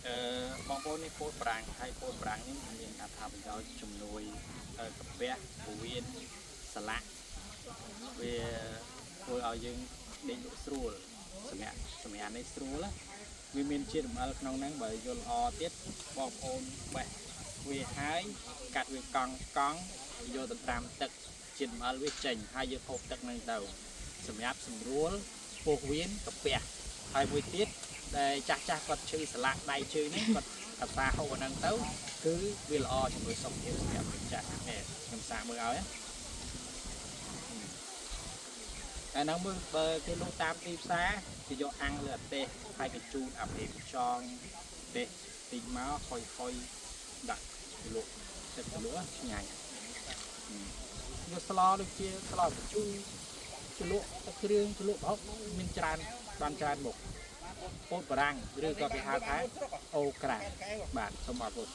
អឺបងប្អូននេះពោតប្រាំងហើយពោតប្រាំងនេះមានអត្ថប្រយោជន៍ជំនួយកាពះពោះវៀនសន្លាក់វាធ្វើឲ្យយើងដេកលក់ស្រួលសម្រាប់សម្រាប់នេះស្រួលណាវាមានជាតិរំអិលក្នុងហ្នឹងបើយល់ល្អទៀតបងប្អូនបេះវាហើយកាត់វាកង់កង់យកទៅត្រាំទឹកជាតិរំអិលវាចេញហើយយើងហូបទឹកហ្នឹងទៅសម្រាប់សម្រួលពោះវៀនកាពះហើយមួយទៀតដែលចាស់ចាស់គាត់ឈឺសន្លាក់ដៃជើងហ្នឹងគាត់កសាហូបអាហ្នឹងទៅគឺវាល្អជាមួយសុខភាពសម្រាប់មនុស្សចាស់នេះខ្ញុំសាកមើលឲ្យណា តែហ្នឹងមើលបើគេលក់តាមទីផ្សារគេយកអាំងលើអាទេសហើយគេជូតអាភេខ្យងទេសតិចមកហុយហុយដាក់លក់ទឹកទៅលក់ឆ្ងាញ់យកស្លដូចជាស្លបញ្ជូរជ្រលក់ទឹកគ្រឿងជ្រលក់ប្រហុកមានច្រើនបានច្រើនមុខពោតបារាំងឬក៏គេហៅថាអូក្រាបាទសូមអរគុណ។